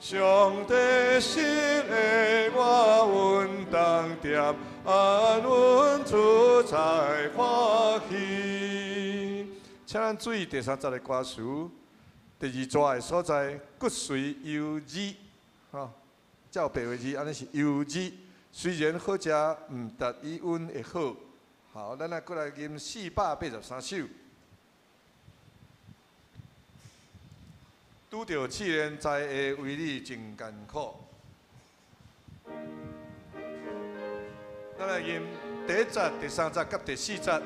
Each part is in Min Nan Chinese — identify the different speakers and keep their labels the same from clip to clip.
Speaker 1: 上帝實的我穩當踮安穩自在歡喜。請咱注意第三節的歌詞，第二逝的所在，骨髓憂字，吼，照白話字按呢是憂字。雖然好食，毋達以阮的好。好，咱來閣來吟483首。拄著試煉，知會為你真艱苦。咱來吟第一節、第三節佮第四節。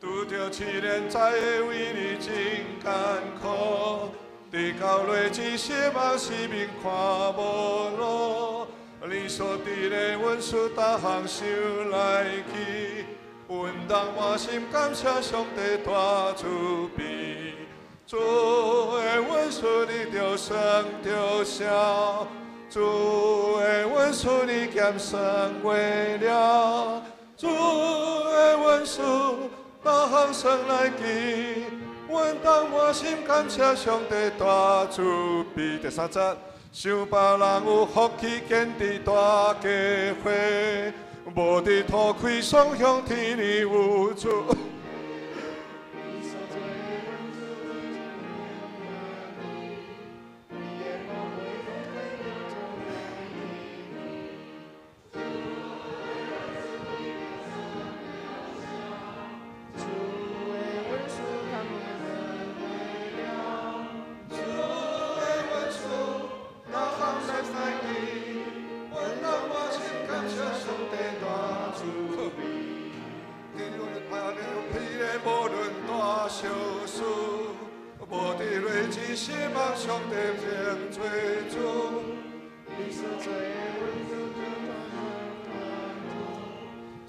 Speaker 1: 拄著試煉，知會為你真艱苦。地到落只失望，四面看無路。你所佇的恩賜，逐項想來記。阮當滿心感謝上帝大慈悲，主的恩賜你著算著數，主的恩賜你減算袂了，主的恩賜逐項算來記，阮當滿心感謝上帝大慈悲。第三節，想別人有福氣見佇大家伙。無佇塗開雙向天理有主。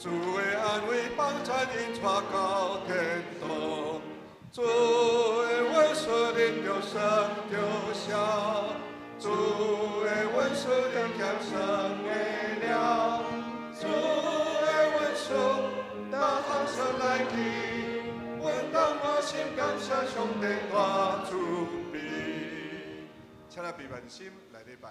Speaker 1: 主的安慰幫助恁帶到天堂，主的恩賜恁著算著數，主的恩賜恁減算袂了，主的恩賜逐項算來記，阮當滿心感謝上帝大慈悲。請咱閉萬心來禮拜。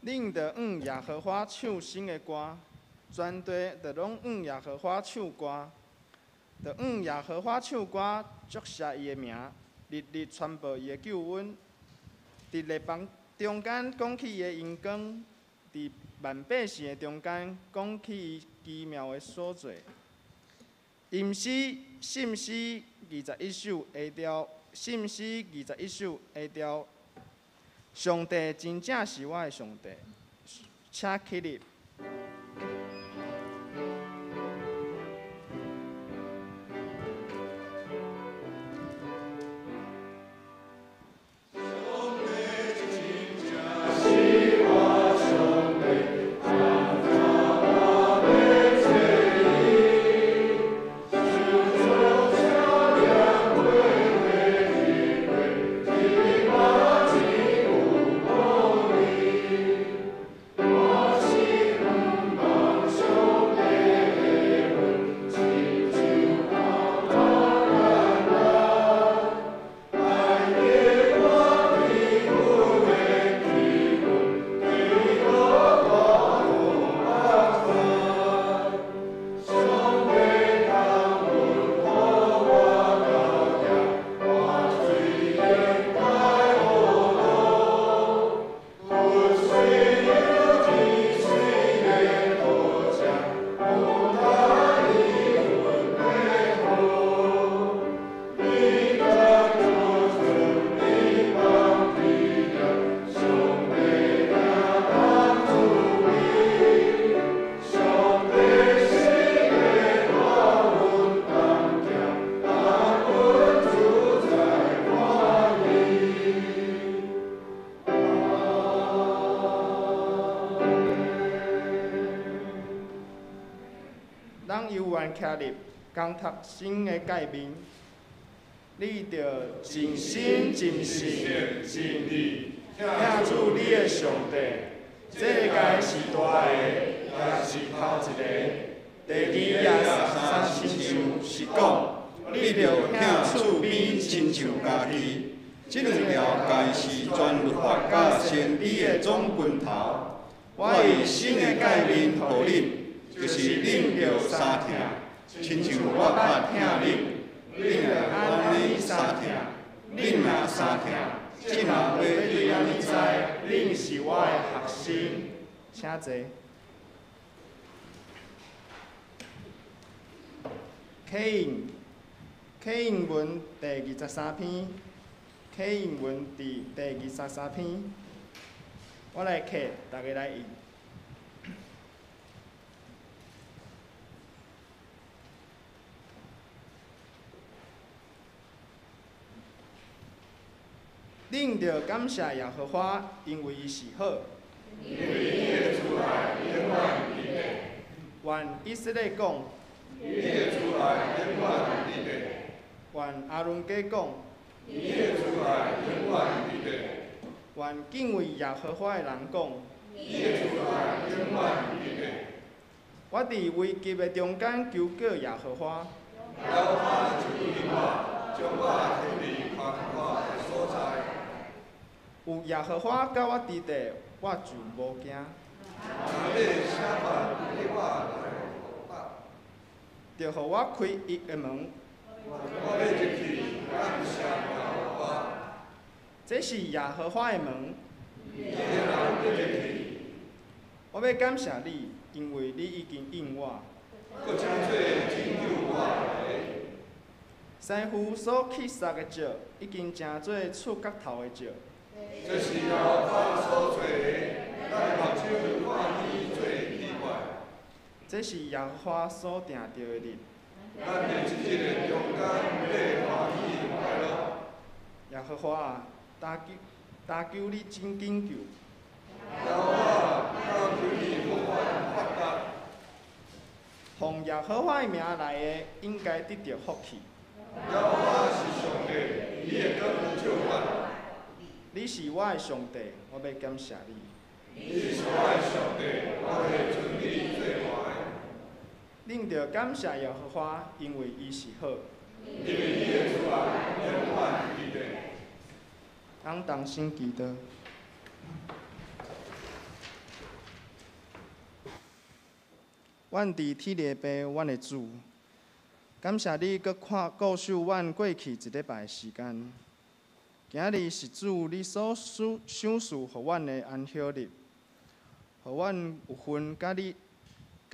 Speaker 2: 恁著向耶和华唱新的歌，全地著拢向耶和华唱歌，著向耶和华唱歌，祝谢伊的名，日日传报伊的救恩。伫列邦中间讲起伊的荣光，伫万百姓的中间讲起伊奇妙的所做。吟诗、信诗21首下调，信诗21首下调。上帝真正是我的上帝，请起立。徛立，共读新的诫命，你著尽心尽性尽力疼主你的上帝。这诫是大的，也是头一个。第二也三亲像是讲，
Speaker 3: 你著疼厝边亲像家己。这两条诫是全律法佮先知的总根头。我以新的诫命予恁，就是恁著相疼，亲像我捌疼恁，恁著按呢相疼。恁若相疼，这人会对按呢知，
Speaker 2: 恁是我的学生。请坐。启应，启应文第23篇，启应文伫第23篇，我来刻，大家来印。恁著感谢耶和华，因为伊是好。
Speaker 1: 因为伊的慈爱永远伫咧。
Speaker 2: 愿以色列讲。
Speaker 1: 伊的慈爱永远伫咧。
Speaker 2: 愿亚伦家讲。
Speaker 1: 伊的慈爱永远伫咧。
Speaker 2: 愿敬畏耶和华的人讲。
Speaker 1: 伊的慈爱永远伫咧。
Speaker 2: 我伫危急的中间求告耶和华。
Speaker 1: 耶和华就应我，将我提离宽阔的所在。
Speaker 2: 有耶和华佮我伫地，我就无惊。
Speaker 1: 人欲设法对我来攻打，
Speaker 2: 著予我开伊的门。
Speaker 1: 我欲入去感谢耶和华。
Speaker 2: 这是耶和华的门。
Speaker 1: 义的人欲入去。
Speaker 2: 我欲感谢你，因为你已经应我。
Speaker 1: 阁成做拯救我的。
Speaker 2: 师傅所去杀的石，已经成做厝角头的石。
Speaker 1: 这是耶和华所做的，咱的目睭看见做奇怪。
Speaker 2: 这是耶和华所定著的日。
Speaker 1: 咱伫这日的中间欲欢喜快乐。
Speaker 2: 耶和华啊，恳求你真紧救。
Speaker 1: 耶和华，恳求你永远发达。
Speaker 2: 奉耶和华的名来的，应该得著福气。
Speaker 1: 耶和华是上帝，伊会甲阮救阮。
Speaker 2: 你是我的上帝，我欲感谢你。
Speaker 1: 你是我的上帝，我会尊你做大的。
Speaker 2: 恁著感谢耶和华，因为伊是好。
Speaker 1: 因为伊的慈爱永远伫咧。
Speaker 2: 咱同心祈祷。阮伫天的父，阮的主，感谢你阁看顾守阮过去一礼拜的时间。今日是主你所赐赏赐予阮的安息日，予阮有份佮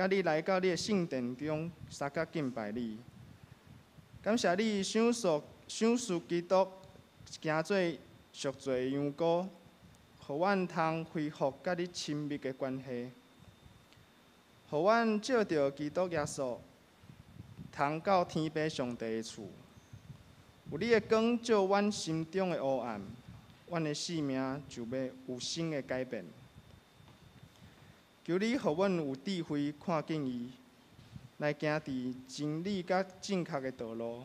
Speaker 2: 你来到你的圣殿中，相佮敬拜你。感谢你赏赐基督行做赎罪羊羔，予阮通恢复佮你亲密的关系，予阮藉著基督耶稣，通到天父上帝的厝。有你的光照阮心中的黑暗，阮的生命就欲有新的改变。求你予阮有智慧看见伊，来行伫真理佮正确的道路，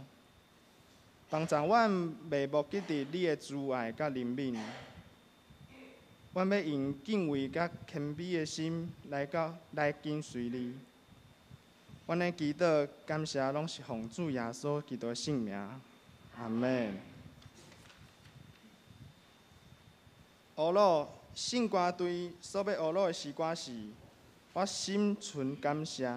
Speaker 2: 帮助阮袂忘记伫你的慈爱佮怜悯。阮欲用敬畏佮谦卑的心来跟随你。阮的祈祷感谢拢是奉主耶稣基督的圣名。阿门。乌鲁圣歌队所欲乌鲁的诗歌是：我心存感谢。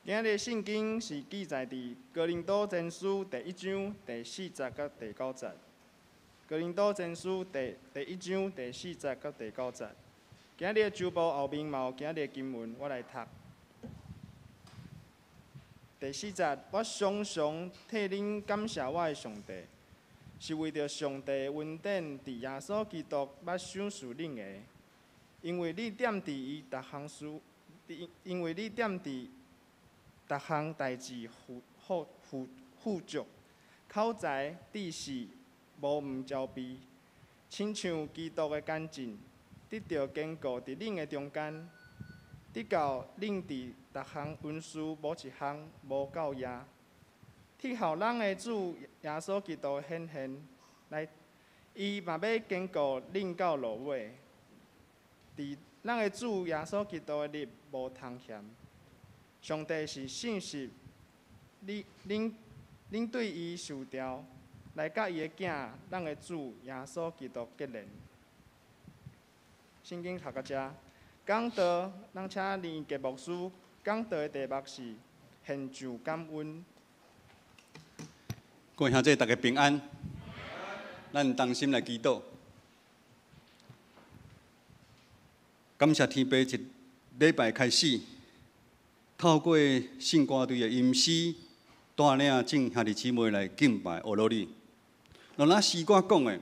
Speaker 2: 今日聖經是記載佇哥林多前書第一章第四節佮第九節。哥林多前書第一章第四節佮第九節。今日的周報後面嘛有今日的經文，我來讀。第四節，我常常替恁感謝我的上帝，是為著上帝的恩典，佇耶穌基督捌賞賜恁的，因為你踮佇伊逐項事，因為你踮佇逐項代誌富富富富足，口才知識無毋焦備，親像基督的乾淨，得著堅固佇恁的中間，直到恁佇逐項恩賜無一項無夠額，乞候咱的主耶穌基督顯現，來，伊嘛欲堅固恁到落尾，佇咱的主耶穌基督的日無通嫌。上帝是信實，你恁恁對伊受調，來佮伊的囝，咱的主耶穌基督結連。聖經讀到遮，講道，咱請連傑牧師講道的題目是獻上感恩。
Speaker 3: 各位兄弟，大家平安。咱同心來祈禱，感謝天父一禮拜開始。透過聖歌隊的音詩，帶領眾兄弟姊妹來敬拜阿羅你。若咱詩歌講的，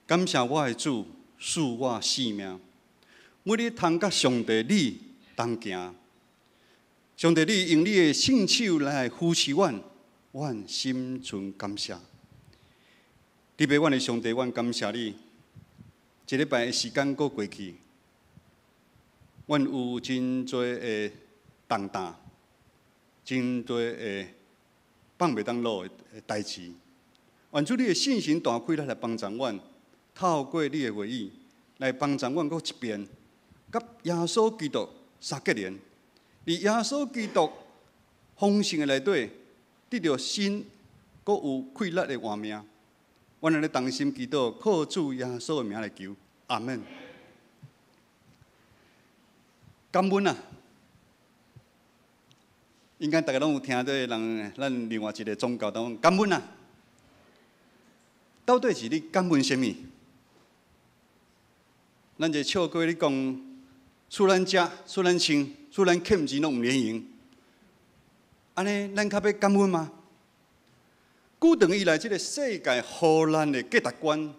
Speaker 3: 感謝我的主賜我性命，每日通佮上帝你同行。上帝你用你的聖手來扶持阮，阮心存感謝。特別阮的上帝，阮感謝你。一禮拜的時間閣過去，阮有真濟的重擔，真濟的放袂當落的代誌。願主你的信心大開來幫助阮，透過你的話語來幫助阮閣一遍，佮耶穌基督相結連。佇耶穌基督豐盛的內底，得著新閣有氣力的活命。阮按呢同心祈禱，靠主耶穌的名來求，阿門。感恩啊！應該大家攏有聽到人，咱另外一個宗教當中感恩啊。到底是你感恩啥物？咱這笑過你講，厝咱食，厝咱穿，厝咱欠錢攏毋免還。按呢，咱較欲感恩嗎？古長以來，這個世界予咱的價值觀，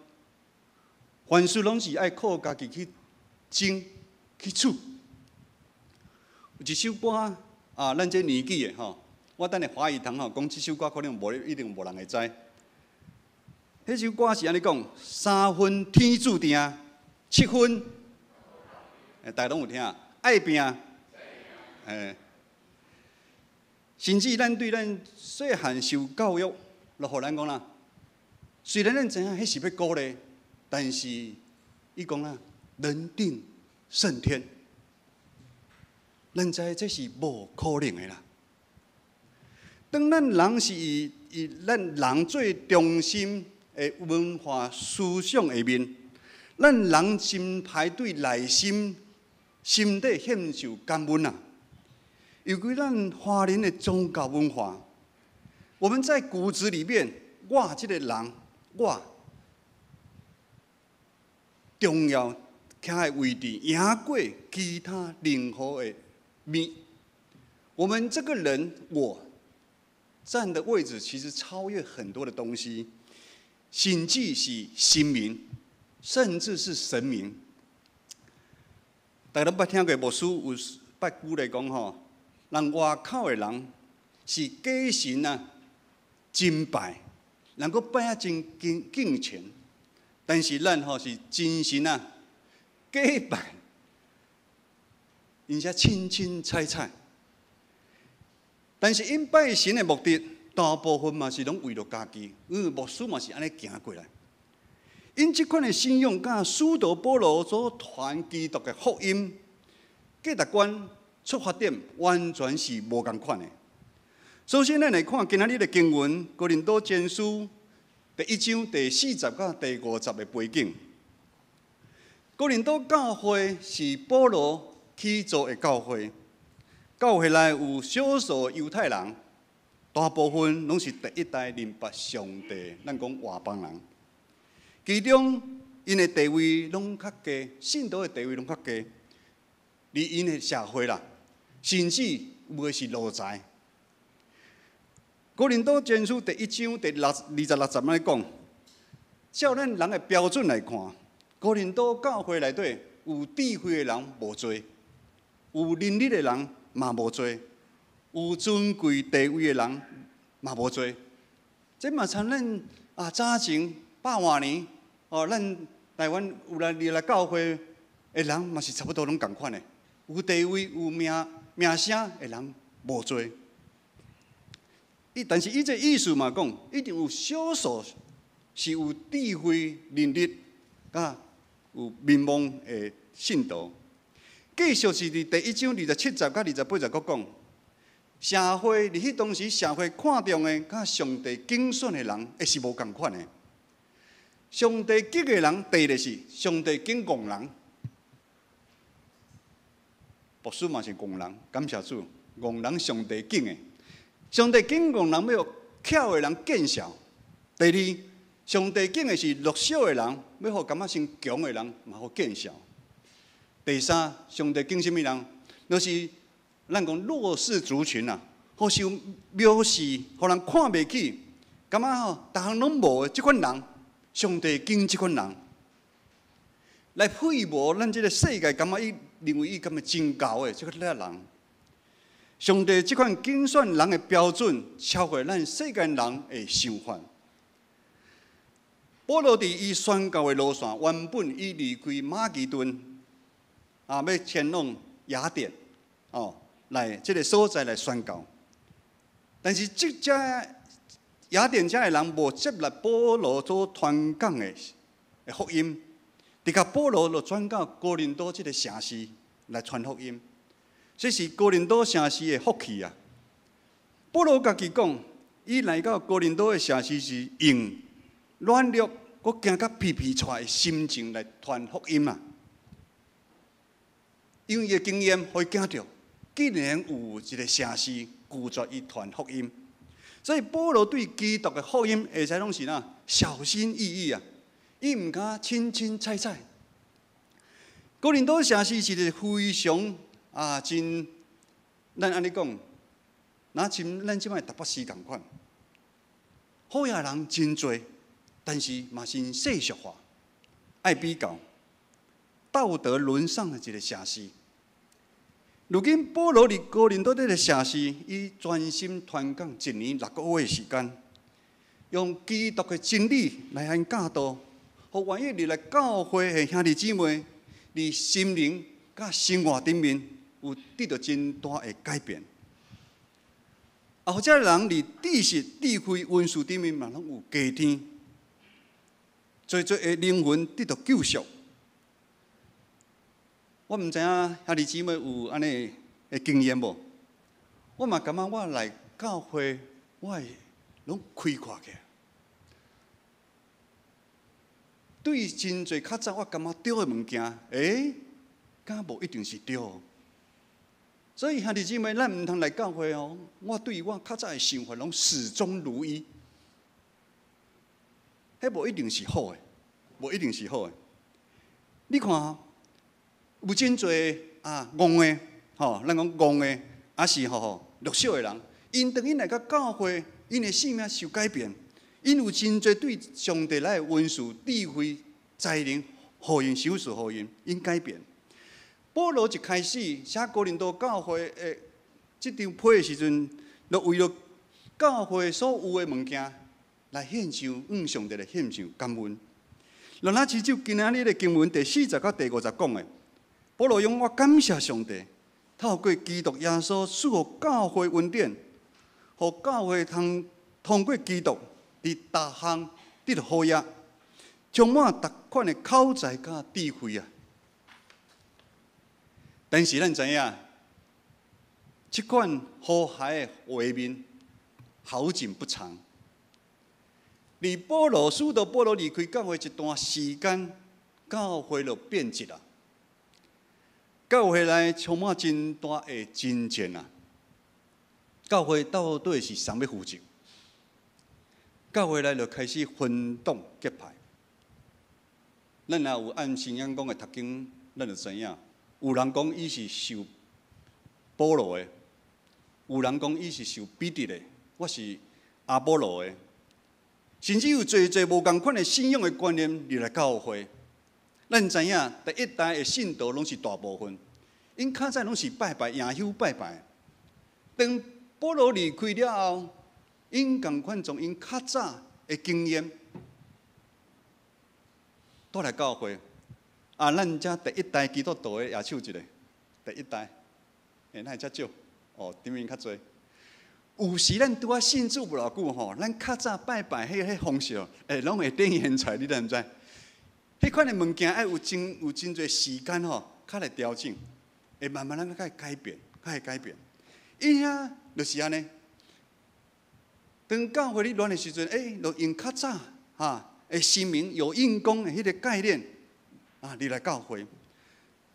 Speaker 3: 凡事攏是愛靠家己去爭去取。有一首歌啊，咱這年紀的吼，我等下華語堂吼講這首歌，可能無一定無人會知。彼首歌是按呢講：三分天注定，七分，大家攏有聽，愛拼，甚至咱對咱細漢受教育，就予咱講啦。雖然咱知影彼是欲鼓勵，但是伊講啦，人定勝天。咱知這是無可能的啦。當咱人是以咱人做中心的文化思想下面，咱人真歹對內心心底獻上感恩啊。尤其咱華人的宗教文化，我們在骨子裡面，我這個人，我重要徛的位置，贏過其他任何的物。我們這個人，我站的位置其實超越很多的東西，甚至是神明，甚至是神明。大家攏捌聽過牧師有捌舉例講吼，人外口的人是假神啊，真拜，人閣拜啊真敬敬虔，但是咱吼是真神啊，假拜，𪜶才凊凊彩彩。但是𪜶拜神的目的，大部分嘛是攏為著家己，因為牧師嘛是按呢行過來。𪜶這款的信仰，佮使徒保羅所傳基督的福音價值觀出發點，完全是無仝款的。首先，咱來看今仔日的經文《哥林多前書》第一章第四節到第五節的背景。哥林多教會是保羅起造的教會，教會內有少數猶太人，大部分攏是第一代認捌上帝，咱講外邦人。其中𪜶的地位攏較低，信徒的地位攏較低，佇𪜶的社會啦，甚至有的是奴才。哥林多前書第一章第六26節按呢講，照咱人的標準來看，哥林多教會內底有智慧的人無濟，有能力的人嘛無濟，有尊貴地位的人嘛無濟。這嘛親咱啊早前百外年哦，咱台灣有來入來教會的人嘛是差不多攏仝款的，有地位、有名名聲的人無濟。伊但是伊這意思嘛講，一定有少數是有智慧、能力、佮有名望的信徒。繼續是佇第一章27節佮28節閣講，社會佇彼當時社會看重的，佮上帝揀選的人，會是無仝款的。上帝揀的人，第一個是上帝揀戇人，牧師嘛是戇人，感謝主，戇人上帝揀的。上帝揀戇人，欲予巧的人見笑。第二，上帝揀的是弱小的人，欲予感覺傷強的人嘛予見笑。第三，上帝揀啥物人？就是咱講弱勢族群啊，予受藐視，予人看袂起，感覺吼，逐項攏無的這款人，上帝揀這款人來廢無咱這個世界，感覺伊認為伊感覺真𠢕的這個人。上帝這款揀選人的標準，超過咱世間人的想法。保羅佇伊宣教的路線，原本伊離開馬其頓，啊，欲前往雅典，哦，來這个所在來宣教。但是這遮雅典遮的人無接納保羅所傳講的福音，直到保羅就轉到哥林多這个城市來傳福音。這是哥林多城市的福氣啊！保羅家己講，伊來到哥林多的城市是用軟弱、閣驚甲皮皮剉的心情來傳福音啊！因為伊的經驗，予伊驚著，竟然有一个城市拒絕伊傳福音，所以保羅對基督的福音，會使攏是哪小心翼翼啊！伊毋敢輕輕踩踩。哥林多城市是一个非常啊，真，咱按呢講，若像咱這擺台北市仝款，好野人真濟，但是嘛是世俗化，愛比較，道德淪喪的一個城市。如今保羅佇哥林多這个城市，伊專心傳講一年6個月的時間，用基督的真理來按教導，予願意入來教會的兄弟姊妹，佇心靈佮生活頂面有得著真大的改變。啊，或者人佇知識、智慧、恩賜頂面嘛，攏有加添，濟濟的靈魂得著救贖。我毋知影兄弟姊妹有按呢的經驗無？我嘛感覺我來教會，我會攏開闊起來。對真濟較早我感覺對的物件，欸，敢無一定是對。所以兄弟姊妹，咱毋通來教會哦。我對我較早的想法攏始終如一，彼無一定是好的，無一定是好的。你看，有真濟啊戇的，吼，咱講戇的，抑是吼弱小的人，𪜶當𪜶來到教會，𪜶的性命受改變，𪜶有真濟對上帝來的恩賜、智慧、才能，予𪜶賞賜予𪜶，𪜶改變。保羅一開始寫哥林多教會的這張批的時陣，就為著教會所有的物件來獻上，向上帝來獻上感恩。咱來親像今仔日的經文第四節到第五節講的，保羅講我感謝上帝，透過基督耶穌賜予教會恩典，予教會通通過基督佇逐項得著好益，充滿逐款的口才佮智慧啊！但是咱知影，這款和諧的畫面好景不長。佇保羅使徒保羅離開教會一段時間，教會就變質啦。教會內充滿真大的爭戰啊！教會到底是誰欲負責？教會內就開始分黨結派。咱若有按聖經講的讀經，咱就知影，有人講伊是受保羅的，有人講伊是受彼得的，我是阿波羅的，甚至有濟濟無仝款的信仰的觀念入來教會。咱知影第一代的信徒攏是大部分，𪜶較早攏是拜拜，耶穌拜拜。當保羅離開了後，𪜶仝款從𪜶較早的經驗帶來教會。啊，咱遮第一代基督徒的舉手一下，第一代，欸，哪會遮少？哦，頂面較濟。有時咱拄仔信主無偌久吼，咱較早拜拜彼方式，欸，攏會展現出來，你知毋知？彼款的物件愛有真濟時間吼，較來調整，會慢慢咱較會改變，較會改變。𪜶遐就是按呢。當教會咧亂的時陣，欸，就用較早哈，的神明有應公的彼個概念啊，入來教會。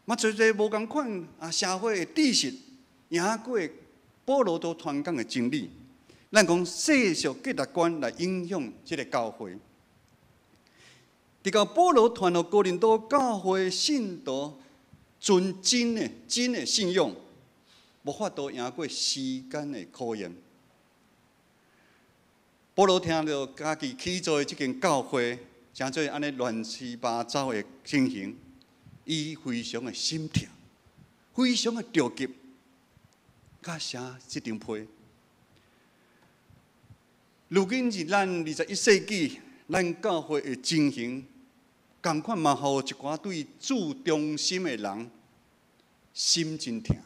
Speaker 3: 嘛，濟濟無仝款啊，社會的知識，贏過保羅都傳講的真理。咱講世俗價值觀來影響這个教會。直到保羅傳予哥林多教會信徒純真的真的信仰，無法度贏過時間的考驗。保羅聽著家己起做的這間教會，成做按呢亂七八糟的情形，伊非常的心痛，非常的著急，佮寫這張批。如今是咱21世紀，咱教會的情形，仝款嘛，予一寡對主忠心的人心真疼，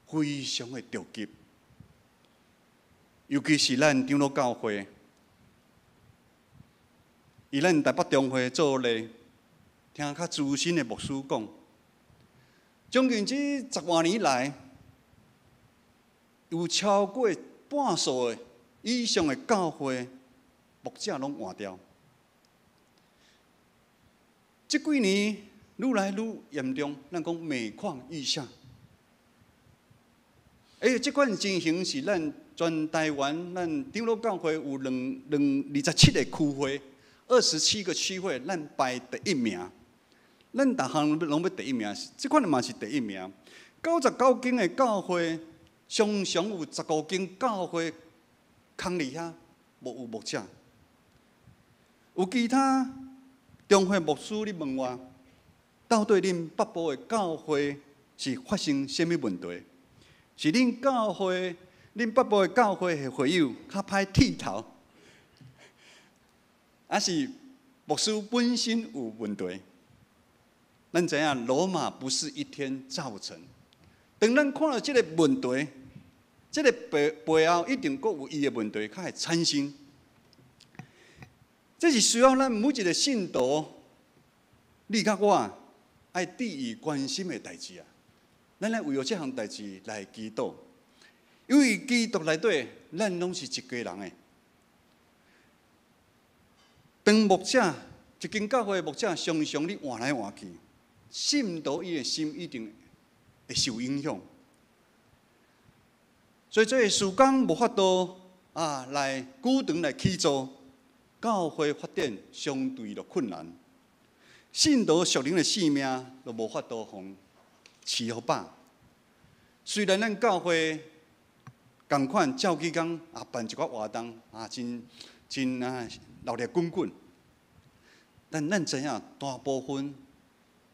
Speaker 3: 非常的著急。尤其是咱長老教會，以咱台北中會做例，聽較資深的牧師講，將近這十外年來，有超過半數的以上的教會牧者攏換掉。這幾年愈來愈嚴重，咱講每況愈下。欸，這款情形是咱全台灣，咱長老教會有兩兩二十七个區會，27個區會，咱排第一名。咱逐項攏欲第一名，這款嘛是第一名。99間的教會，常常有15間教會空佇遐，無有牧者。有其他中會牧師咧問我，到底恁北部的教會是發生啥物問題？是恁教會、恁北部的教會的會友較歹剃頭，還是牧師本身有問題？咱知影羅馬不是一天造成。當咱看著這个問題，這个背後一定閣有伊的問題，較會產生。這是需要咱每一个信徒，你佮我愛注意關心的代誌啊！咱來為著這項代誌來祈禱，因為基督內底，咱攏是一家人的。當牧者一間教會牧者常常咧換來換去，信徒伊的心一定會受影響。所以這个事工無法度啊來久長來起做，教會發展相對就困難，信徒屬靈的性命就無法度予飼予飽。雖然咱教會仝款照幾工啊辦一寡活動啊，真真啊熱熱滾滾，但咱知影大部分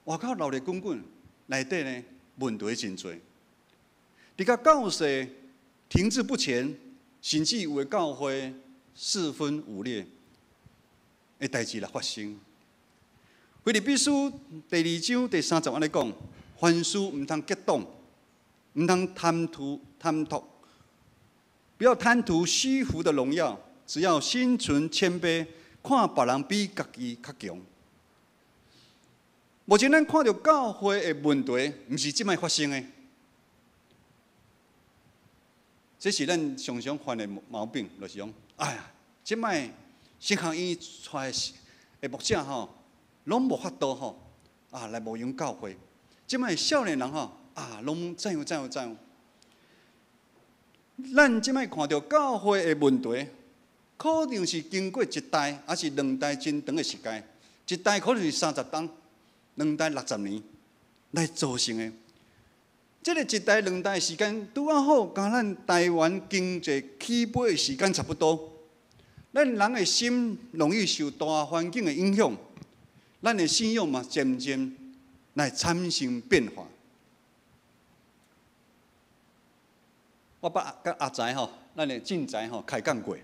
Speaker 3: 外口熱熱滾滾，內底呢問題真濟。佇個教勢停滯不前，甚至有的教會四分五裂的代誌來發生。腓立比書第二章第三節按呢講：凡事毋通結黨，毋通貪圖貪圖，不要貪圖虛浮的榮耀，只要心存謙卑，看別人比家己較強。目前咱看著教會的問題，毋是這擺發生的，這是咱常常犯的毛病，就是講，哎呀，這擺神學院出來的牧者吼，攏無法度吼，啊來牧養教會。這擺少年人吼啊，攏怎樣怎樣怎樣。咱這擺看著教會的問題，可能是經過一代，抑是兩代真長的時間，一代可能是30冬，兩代60年來造成的。這个一代兩代的時間，拄仔好，佮咱台灣經濟起飛的時間差不多。咱人的心容易受大環境的影響，咱的信仰嘛漸漸來產生變化。我捌佮阿才吼，咱的進才吼開講過。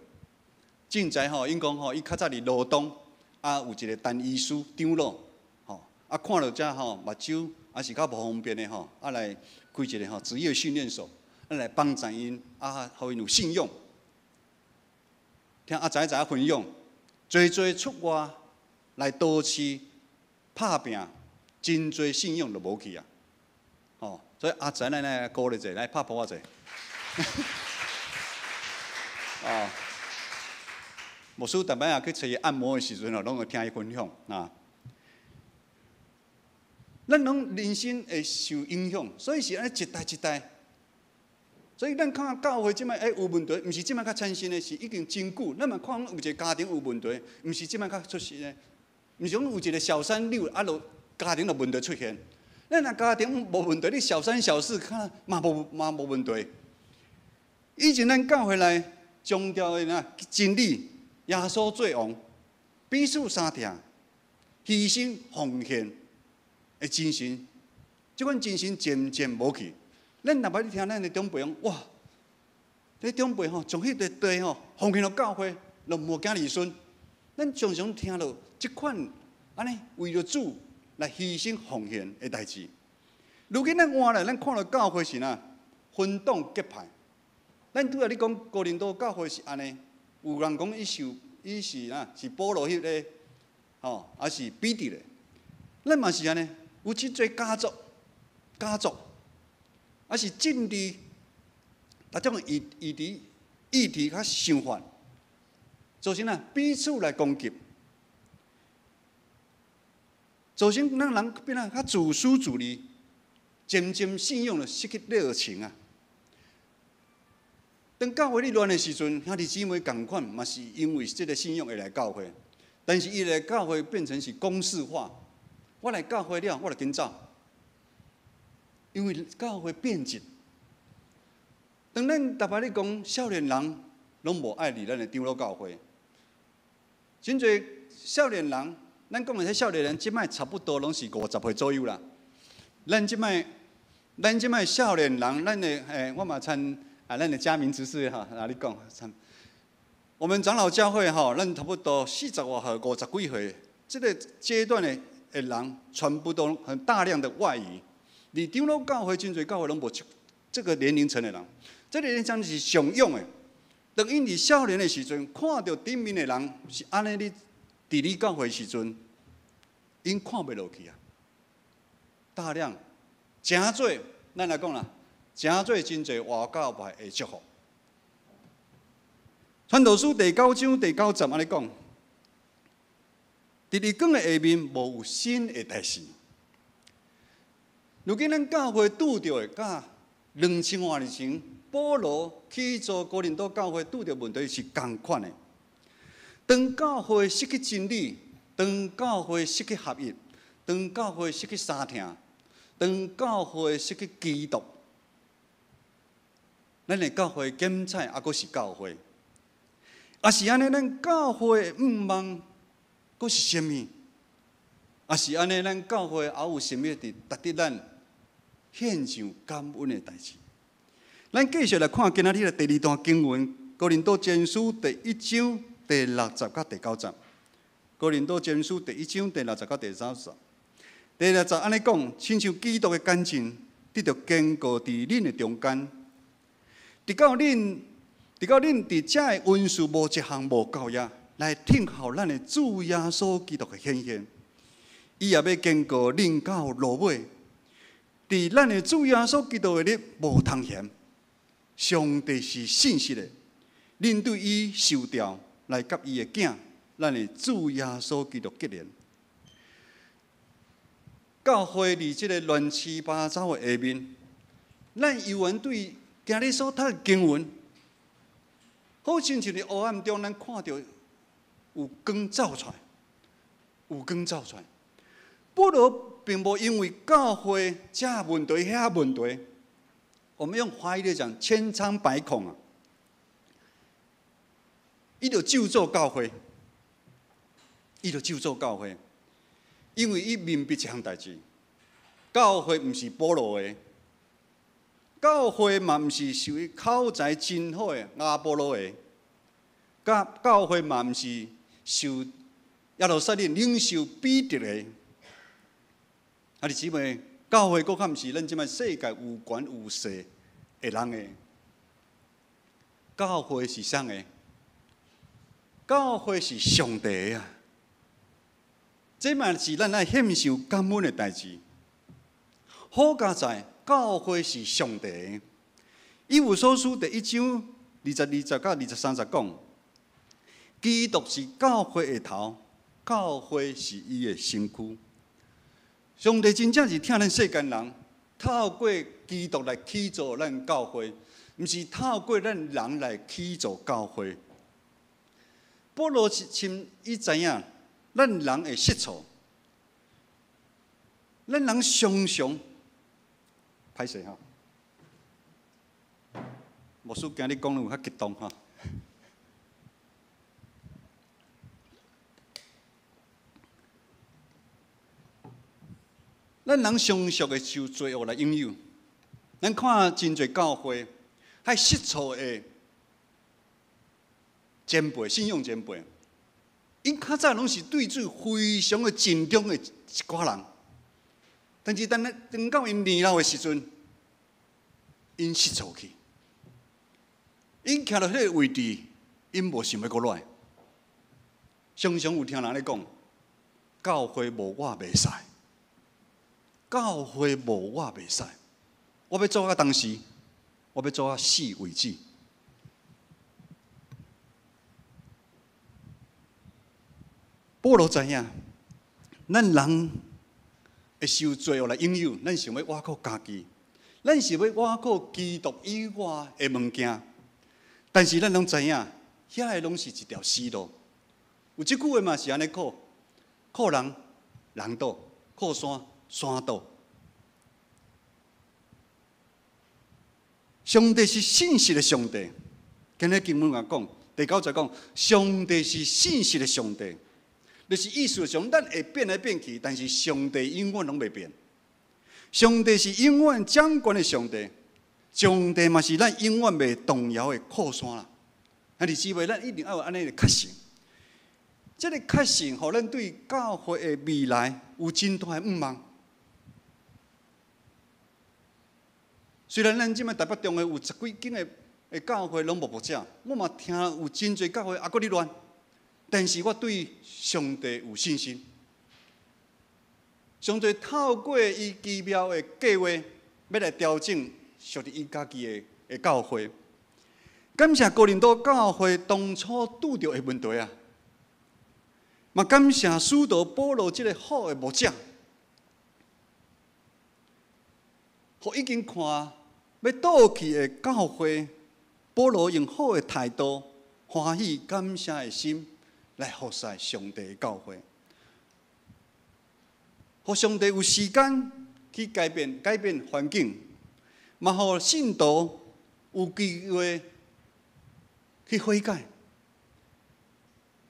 Speaker 3: 進才吼，𪜶講吼，伊較早佇羅東啊，有一個陳醫師長老吼，啊看著遮吼目睭抑是較無方便的吼，啊來開一個吼職業訓練所，啊來幫助𪜶啊，予𪜶有信仰。聽阿才知影分享，濟濟出外來都市拍拚，真濟信仰就無去啊！吼，所以阿才咱來鼓勵者，來拍噗仔者。哦，牧師逐擺仔去揣伊按摩的時陣吼，攏會聽伊分享啊。咱攏人生會受影響，所以是按呢一代一代。所以咱看教會這擺欸有問題，毋是這擺才產生的，是已經真久。咱嘛看有一個家庭有問題，毋是這擺才出現的，毋是講有一個小三六啊，就家庭就問題出現。咱若家庭無問題，你小三小四看嘛無問題。以前咱教會內強調的哪真理，耶穌做王，彼此相疼，犧牲奉獻的精神，這款精神漸漸無去。咱若捌你聽咱的長輩講，哇，這長輩吼，將彼塊地吼奉獻予教會，攏無驚兒孫。咱常常聽著這款按呢為著主來犧牲奉獻的代誌。如今咱換來，咱看著教會是哪分黨結派。咱拄仔你講哥林多教會是按呢，有人講伊受伊是哪是保羅彼个，吼，抑是彼得的。咱嘛是按呢，有真濟家族、家族，抑是政治，逐種議題較想法，造成啊彼此來攻擊，造成咱人變啊較自私自利，漸漸信仰就失去熱情啊。當教會咧亂的時陣，兄弟姊妹仝款嘛是因為這个信仰會來教會，但是伊來教會變成是公式化。我來教會了，我就緊走，因為教會變質。當咱逐擺咧講少年人攏無愛佇咱的長老教會，真濟少年人，咱講的這少年人，這擺差不多攏是50歲左右啦。咱這擺少年人，咱的欸，我嘛參啊，咱的嘉明執事哈，來你講，我們長老教會哈，咱差不多40外歲、50幾歲，這个階段的人，全部都很大量的外移。佇長老教會，真濟教會攏無這個年齡層的人，這個年齡層是上勇的。當𪜶佇少年的時陣，看著頂面的人是按呢咧治理教會時陣，𪜶看袂落去啊。大量誠濟，咱來講啦，誠濟真濟外教派的祝福。傳道書第九章第九節按呢講，佇日光的下面無有新的代誌。如今咱教會拄著的，佮2000外年前保羅起初哥林多教會拄著問題是仝款的。當教會失去真理，當教會失去合一，當教會失去相疼，當教會失去基督，咱的教會檢採猶閣是教會，抑是按呢，咱教會的向望閣是啥物？抑是按呢，咱教會猶有啥物佇值得咱獻上感恩的代誌？咱繼續來看今仔日的第二段經文，《哥林多前書》第一章第六節佮第九節。《哥林多前書》第一章第六節佮第九節。第六節按呢講，親像基督的感情得著堅固佇恁的中間，直到恁佇遮的恩賜無一項無夠也，來聽候咱的主耶穌基督的顯現。伊也欲堅固恁到落尾，佇咱的主耶穌基督的日無通嫌。上帝是信實的，恁對伊受調來佮伊的囝，咱的主耶穌基督結連。教會佇這个亂七八糟的下面，咱猶原對今日所讀的經文，好親像佇黑暗中，咱看著有光照出來，有光照出來。保羅並無因為教會這問題、遐問題，我們用華語來講，千瘡百孔啊！伊就咒詛教會，伊就咒詛教會，因為伊明白一項代誌，教會毋是保羅的，教會嘛毋是屬於口才真好的亞波羅的，教會嘛毋是受耶路撒冷領袖彼得的。啊，弟姊妹，教會閣較毋是咱這擺世界有權有勢的人的，教會是啥的？教會是上帝的啊！這嘛是咱愛獻上感恩的代誌。好佳哉，教會是上帝的。以弗所書第一章22節到23節講，基督是教會的頭，教會是伊的身軀。上帝真正是疼咱世間人，透過基督來起造咱教會，毋是透過咱人來起造教會。保羅是深伊知影，咱人會失錯，咱人常常歹勢吼。牧師今日講得有較激動吼。咱人常常會受罪惡來引誘，咱看真濟教會，彼失錯的前輩、信仰前輩，𪜶較早攏是對主非常的盡忠的一寡人，但是當等到𪜶年老的時陣，𪜶失錯去，𪜶徛佇彼個位置，𪜶無想欲閣落來。常常有聽人咧講，教會無我袂使，教會無我袂使，我欲做到當時，我欲做到死為止。保羅知影，咱人會受罪惡來引誘，咱想欲倚靠家己，咱是欲倚靠基督以外的物件。但是咱攏知影，遐个攏是一條死路。有這句話嘛是按呢靠，靠人，人倒；靠山，山倒。上帝是信實的上帝。今日經文也講，第九節講，上帝是信實的上帝。就是意思上，咱會變來變去，但是上帝永遠攏袂變。上帝是永遠掌權的上帝，上帝嘛是咱永遠袂動搖的靠山啦。兄弟姊妹，咱一定要有按呢的確信。這个確信，予咱對教會的未來有真大的向望。雖然咱這擺台北中的有十幾間的教會攏無牧者，我嘛聽有真濟教會猶閣咧亂。但是我對上帝有信心，上帝透過伊奇妙的計劃，欲來調整屬於伊家己的教會。感謝哥林多教會當初拄著的問題啊，嘛感謝使徒保羅這个好的牧者，予已經看欲倒去的教會，保羅用好的態度、歡喜感謝的心來服侍上帝的教會，予上帝有時間去改變改變環境，嘛予信徒有機會去悔改，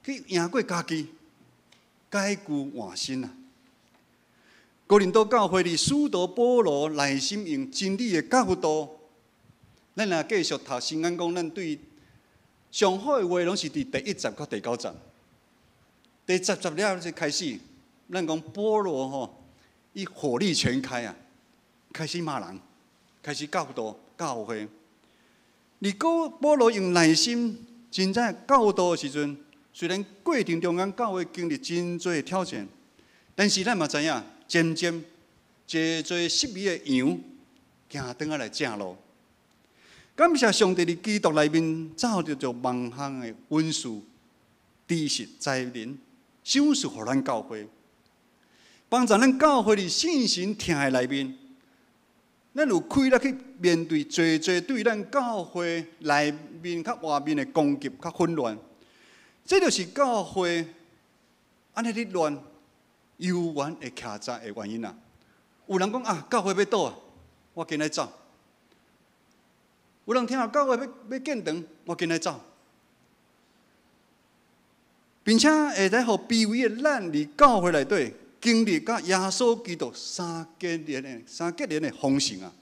Speaker 3: 去贏過家己，改舊換新啊！哥林多教會裡，使徒保羅耐心用真理的教導，咱若繼續讀聖經講，咱對上好的話攏是佇第一節到第九節，第十節了就開始，咱講保羅吼，伊火力全開啊，開始罵人，開始教導教會。如果保羅用耐心真正教導的時陣，雖然過程中間教會經歷真濟挑戰，但是咱嘛知影，漸漸濟濟失迷的羊行轉仔來正路。感謝上帝佇基督內面造就著萬項的恩賜、知識、才能，賞賜予咱教會，幫助咱教會佇信心疼的內面，咱有氣力去面對濟濟對咱教會內面佮外面的攻擊佮混亂。這就是教會按呢咧亂，猶原會徛在的原因啊！有人講啊，教會欲倒啊，我緊來走。有人聽到教會欲欲建堂，我緊來走。並且會使予卑微的咱佇教會內底經歷佮耶穌基督三結連的豐盛啊！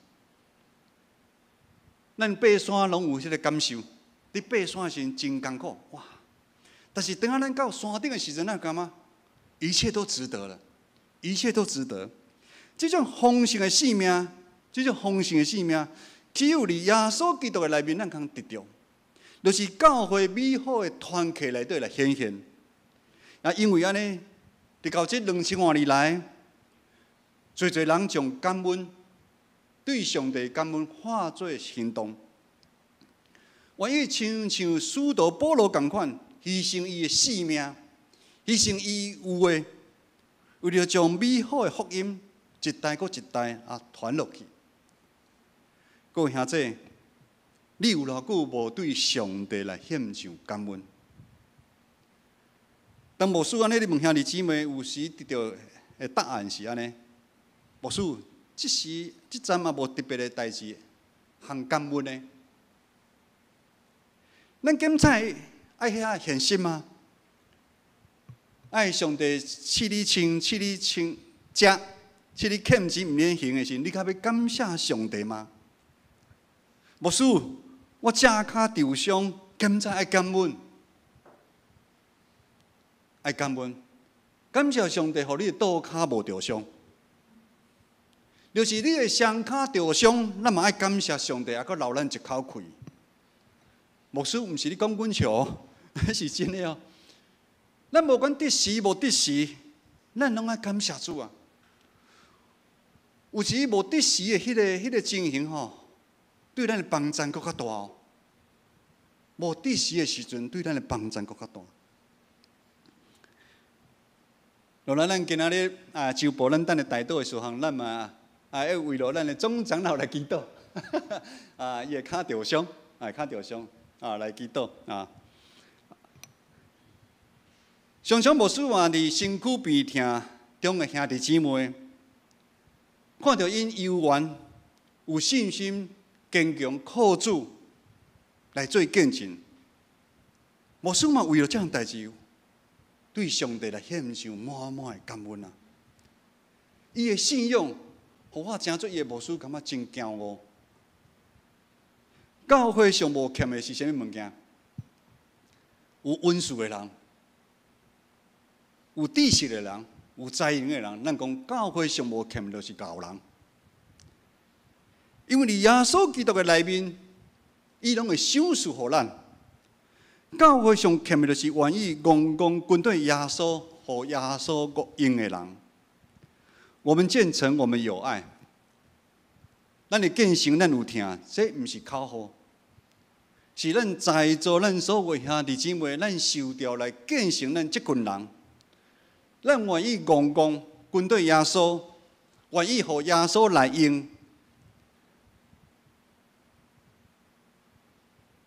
Speaker 3: 咱爬山攏有彼个感受，佇爬山時陣真艱苦哇！但是當咱到山頂的時陣，咱感覺一切都值得了，一切都值得。這種豐盛的生命，這種豐盛的生命，只有佇耶穌基督的內面，咱通得著，就是教會美好的團契內底來顯現。啊，因為按呢，佇到這2000外年來，濟濟人將感恩對上帝感恩化做行動，願意親像使徒保羅仝款，犧牲伊的性命，犧牲伊有的，為著將美好的福音一代閣一代啊傳落去。各位兄弟，你有偌久無對上帝來獻上感恩？當牧師按呢，你問兄弟姊妹，有時得著的答案是按呢。牧師，這時這陣嘛無特別的代誌，通感恩的。咱檢採愛遐現實嗎？愛上帝賜你穿，賜你穿食，賜你欠錢毋免還的時，你較欲感謝上帝嗎？牧師，我正跤受傷，檢採愛感恩，愛感恩，感謝上帝，予你的倒跤無著傷。就是你的雙跤著傷，咱嘛愛感謝上帝，猶閣留咱一口氣。牧師毋是咧講阮笑，是真的哦。咱無管得時無得時，咱攏愛感謝主啊。有時無得時的彼個情形吼，對咱的幫助閣較大哦。無得時的時陣，對咱的幫助閣較大。落來，咱今仔日啊，周報咱等下代禱的時候，咱嘛啊要為著咱的總長老來祈禱。啊，伊的跤著傷，啊，跤著傷，啊，來祈禱啊。常常牧師嘛佇身軀病痛中的兄弟姊妹，看著𪜶猶原有信心、堅強、靠主來做見證。牧師嘛為著這項代誌，對上帝來獻上滿滿的感恩啊！伊的信仰，予我成做伊的牧師，感覺真驕傲。教會上無欠的是啥物物件？有恩賜的人，有知識的人，有才能的人。咱講教會上無欠的就是𠢕人，因為佇耶穌基督的內面，伊攏會賞賜予咱。教會上欠的就是願意戇戇跟隨耶穌，予耶穌用的人。我們建成，我們有愛。咱的見證，咱有疼，這毋是口號，是咱在座咱所有兄弟姊妹，咱受召來建成咱這群人。咱願意戇戇跟隨耶穌，願意予耶穌來用。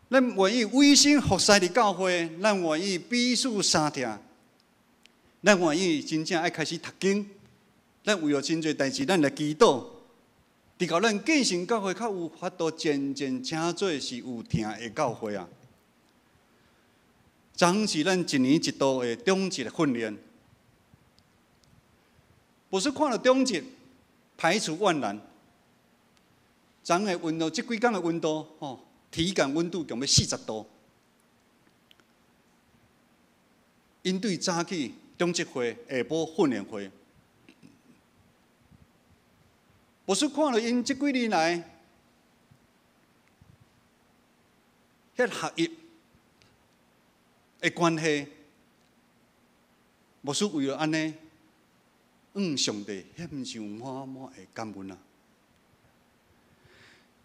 Speaker 3: 咱願意委身服侍佇教會，咱願意彼此相疼，咱願意真正愛開始讀經。咱為著真濟代誌，咱來祈禱，直到咱建成教會較有法度漸漸成做是有疼的教會啊！昨昏是咱一年一度的長執的訓練，無是看著長執排除萬難。昨昏的溫度，這幾工的溫度，吼，體感溫度強欲40度。𪜶對早起長執會，下晡訓練會，無是看著𪜶這幾年來，彼學業的關係，牧師為著按呢，向上帝獻上滿滿的感恩啊！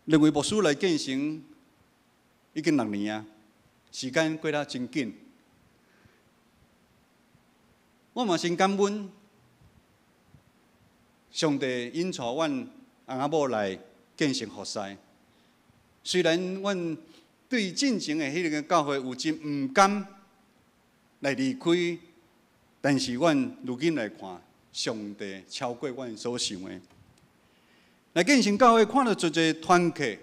Speaker 3: 兩位牧師來建成已經6年啊，時間過得真緊。我嘛真感恩，上帝引帶阮翁仔某來建成服侍。雖然阮對進前的彼个教會有真毋甘來離開，但是阮如今來看，上帝超過阮所想的。來建成教會看著濟濟團契，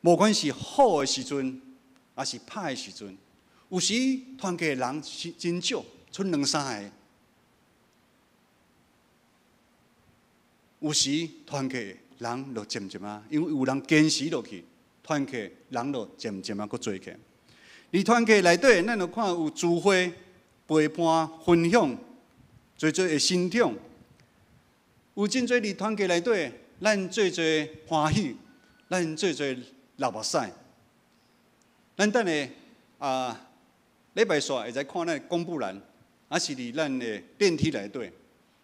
Speaker 3: 無管是好的時陣，抑是歹的時陣，有時團契的人是真少，賰兩三个；有時團契人就漸漸啊，因為有人堅持落去，團契人就漸漸啊閣濟起。佇團契內底，咱就看有聚會、陪伴、分享，濟濟的成長。有真濟佇團契內底，咱濟濟歡喜，咱濟濟流目屎。咱等下啊，禮拜四會使看咱的公布欄，抑是佇咱的電梯內底，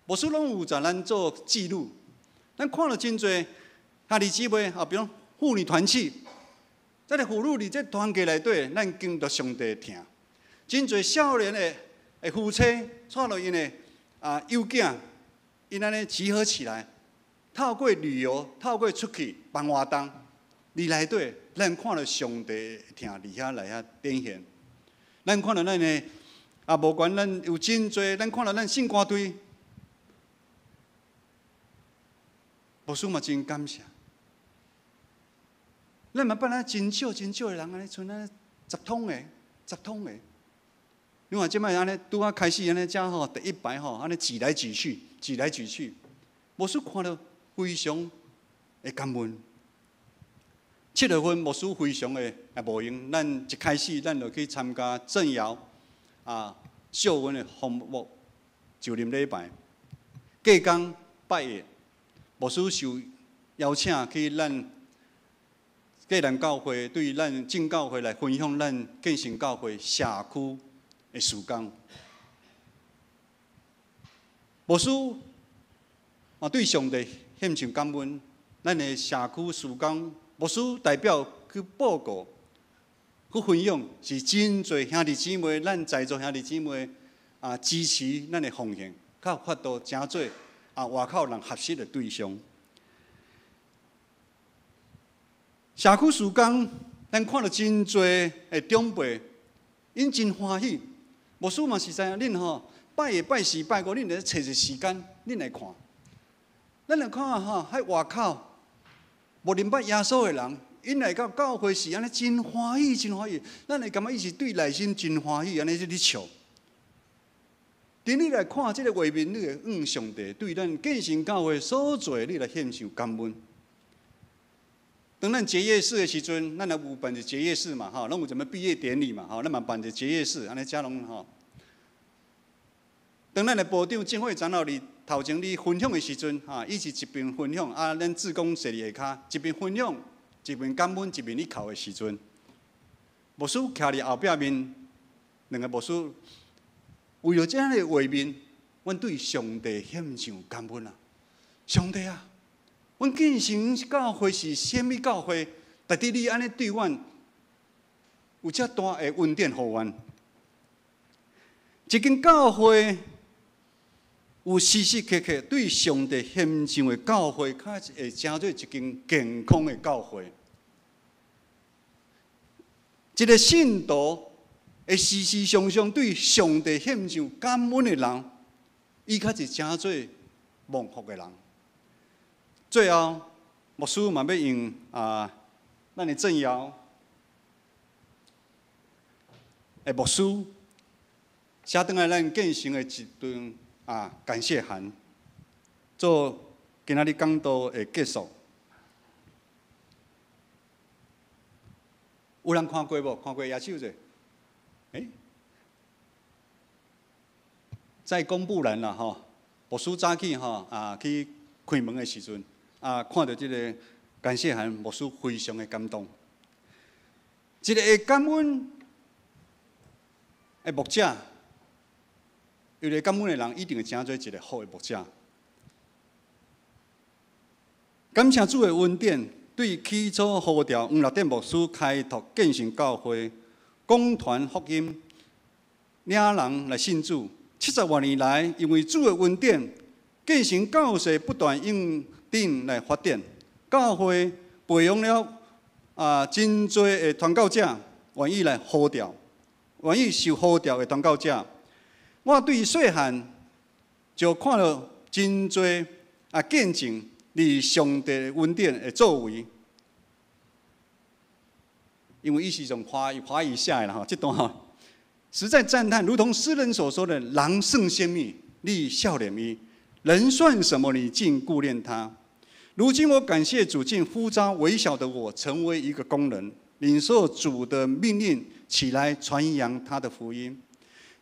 Speaker 3: 牧師攏有共咱做記錄。咱看了真濟兄弟姊妹啊，比如婦女團契，這个婦女佇這團契內底，咱經歷上帝的疼。真濟少年的夫妻，帶著𪜶的啊幼囝，𪜶按呢集合起來，透過旅遊，透過出去辦活動，佇內底，咱看著上帝的疼佇遐來遐展現。咱看著咱的啊，無管咱有真濟，咱看著咱聖歌隊，牧師嘛真感謝。咱嘛捌真少真少的人按呢，賰按呢十通个，十通个。你看這擺按呢，拄仔開始按呢，遮吼第一排吼，按呢擠來擠去，擠來擠去。牧師看著非常的感恩。7月份牧師非常的也無閒，咱一開始咱就去參加鄭瑤啊秀文的訪牧就任禮拜。隔工拜日，牧師受邀請去咱濟南教會，對咱正教會來分享咱建成教會社區的事工。牧師嘛對上帝獻上感恩，咱的社區事工，牧師代表去報告、去分享，是真濟兄弟姊妹，咱在座兄弟姊妹啊支持咱的奉獻，較有法度成做啊外口人學習的對象。社區事工，咱看著真濟的長輩，𪜶真歡喜。牧師嘛是知影，恁吼拜一拜四拜五，恁來揣一時間，恁來看。咱來看吼，喺外口無認捌耶穌的人，𪜶來到教會時，按呢真歡喜，真歡喜。咱會感覺伊是對內心真歡喜，按呢咧笑。當你來看這个畫面，你會向上帝對咱建成教會所做的，你來獻上感恩。當咱結業式的時陣，咱也有辦一個結業式嘛，吼，攏有啥物畢業典禮嘛，吼，咱嘛辦一個結業式，按呢遮攏吼。當咱的部長鄭會長老佇頭前咧分享的時陣，哈，伊是一邊分享，啊，咱志工坐佇下跤，一邊分享，一邊感恩，一邊咧哭的時陣，牧師徛佇後壁面，兩个牧師為著這樣的畫面，阮對上帝獻上感恩啊！上帝啊！阮建成教會是啥物教會？值得你按呢對阮有遮大的恩典予阮。一間教會有時時刻刻對上帝獻上的教會，較會成做一間健康的教會。一個信徒會時時常常對上帝獻上感恩的人，伊較是成做蒙福的人。最後，牧師嘛欲用啊，咱的鄭瑤的牧師寫轉來咱建成的一段啊感謝函，做今仔日講道的結束。有人看過無？看過舉手者？欸，在公布欄啦吼，牧師早起吼啊去開門的時陣。啊！看著這个感謝函，牧師非常的感動。一个會感恩的牧者，一个感恩的人，一定會成做一个好的牧者。感謝主的恩典，對起初呼召黃立典牧師開拓建成教會，廣傳福音，領人來信主。70外年來，因為主的恩典，建成教会不断用顶来发展，教会培养了真济的传教者，愿意来呼召，愿意受呼召的传教者。我对细汉就看到真济见证伫上帝恩典的作为，因为伊是从华语写的啦吼，这段吼实在赞叹，如同诗人所说的：“人算啥物，你孝怜伊；人算什么，你竟顾念他。”如今我感谢主，竟呼召微小的我成为一个工人，领受主的命令，起来传扬他的福音，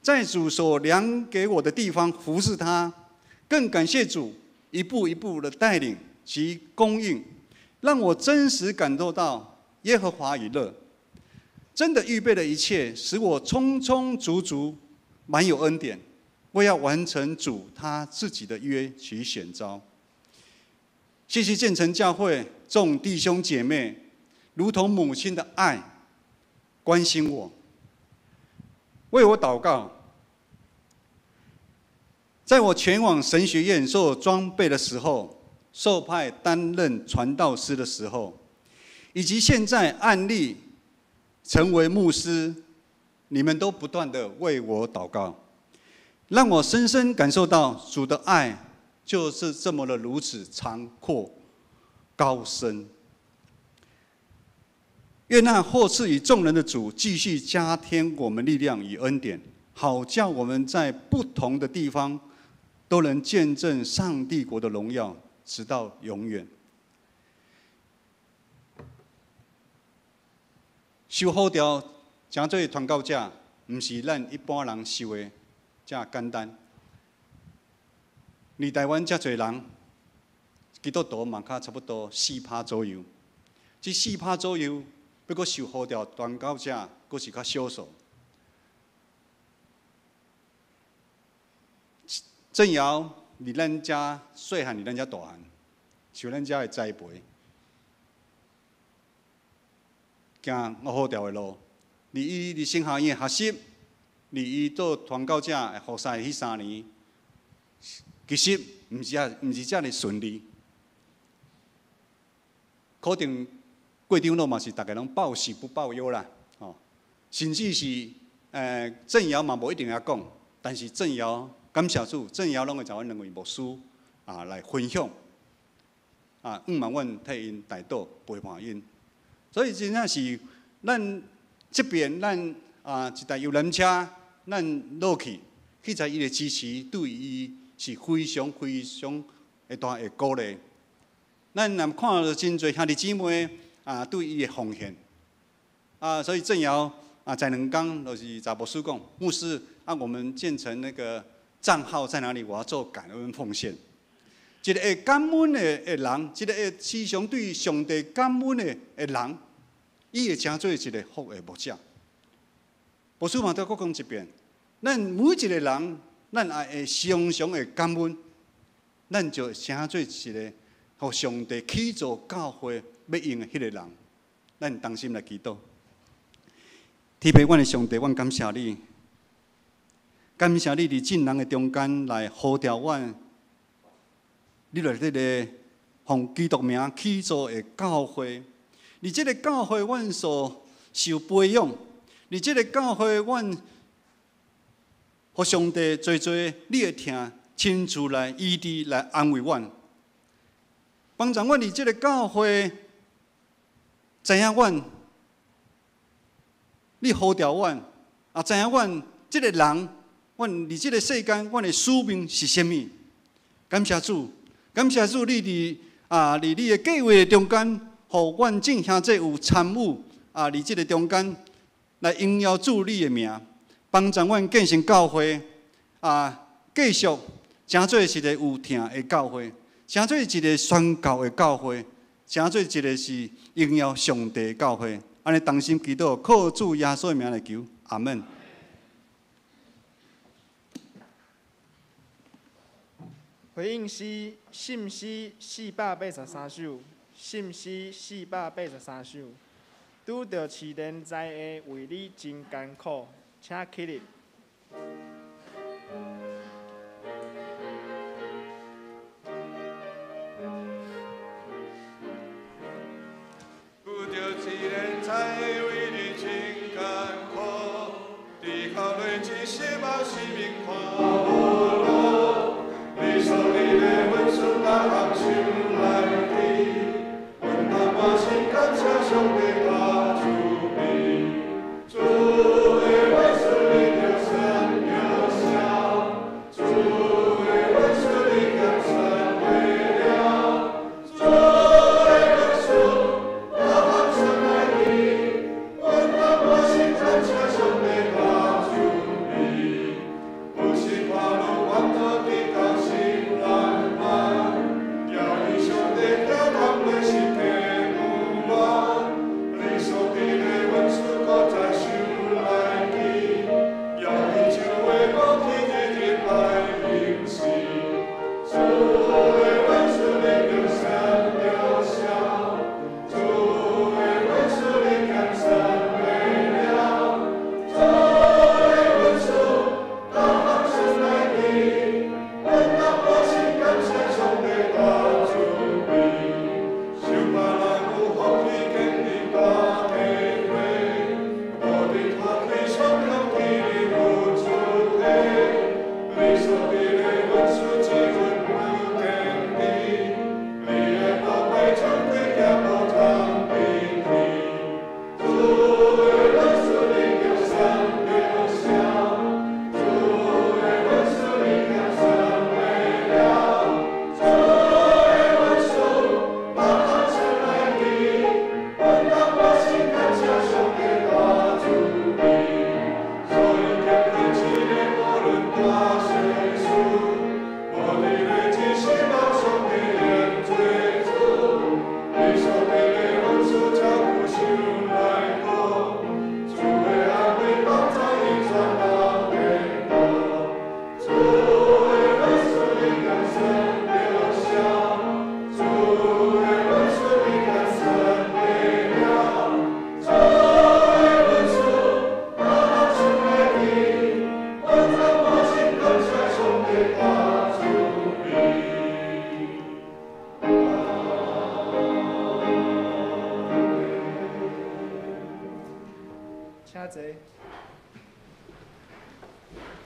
Speaker 3: 在主所量给我的地方服侍他。更感谢主一步一步的带领及供应，让我真实感受到耶和华以勒，真的预备了一切，使我充充足足，满有恩典，为要完成主他自己的约及选召。谢谢建成教会众弟兄姐妹，如同母亲的爱，关心我，为我祷告。在我前往神学院受装备的时候，受派担任传道师的时候，以及现在按立成为牧师，你们都不断的为我祷告，让我深深感受到主的爱就是这么的如此长阔高深。愿那厚赐予众人的主继续加添我们力量与恩典，好叫我们在不同的地方都能见证上帝国的荣耀，直到永远。受呼召成做传教者，毋是咱一般人想的遮简单。伫台湾遮济人，基督徒嘛较差不多四趴左右。这四趴左右，欲阁受呼召传教者，阁是较少数。郑瑶伫咱遮细汉，伫咱遮大汉，受咱遮的栽培，行呼召的路。伫伊伫神学院学习，伫伊做传教者的服侍彼3年，其实毋是遮尔顺利。可能郭长老嘛是逐家拢报喜不报忧啦，吼，甚至是郑瑶嘛无一定会讲，但是郑瑶感谢主，郑瑶拢会找阮两位牧师来分享，向望阮替𪜶代祷陪伴𪜶，所以真正是咱这边咱一台游览车，咱落去，彼在伊的支持对伊是非常非常会大的鼓励。咱若看到真济兄弟姊妹对伊的奉献，所以郑瑶在两工就是查牧师讲，牧师我们建成那个账号在哪里？我要做感恩奉献。一个会感恩的人，一个会时常对上帝感恩的人，伊会成做一个福的牧者。牧师嘛，再阁讲一遍，咱每一个人，咱也会常常会感恩，咱就成做一个予上帝起造教会欲用的彼个人。咱同心来祈祷。天父，阮的上帝，阮感谢你，感谢你伫众人的中间来呼召阮，你来这个奉基督名起造的教会，伫这个教会，阮所受培养，伫这个教会，阮予上帝济济你的疼亲自来医治来安慰阮，帮助阮伫这个教会知影阮，你呼召阮，也知影阮这个人，阮伫这个世间，阮的使命是啥物？感谢主，感谢主，你伫你的计划的中间，予阮众兄弟有参与伫这个中间来荣耀主你的名，帮助阮建成教会继续成做一个有疼的教会，成做一个宣教的教会，成做一个是荣耀上帝的教会。按呢同心祈祷，靠主耶稣的名来求，阿门。
Speaker 2: 回应诗，信诗483首，信诗483首。拄著试炼知的为你真艰苦，请起立。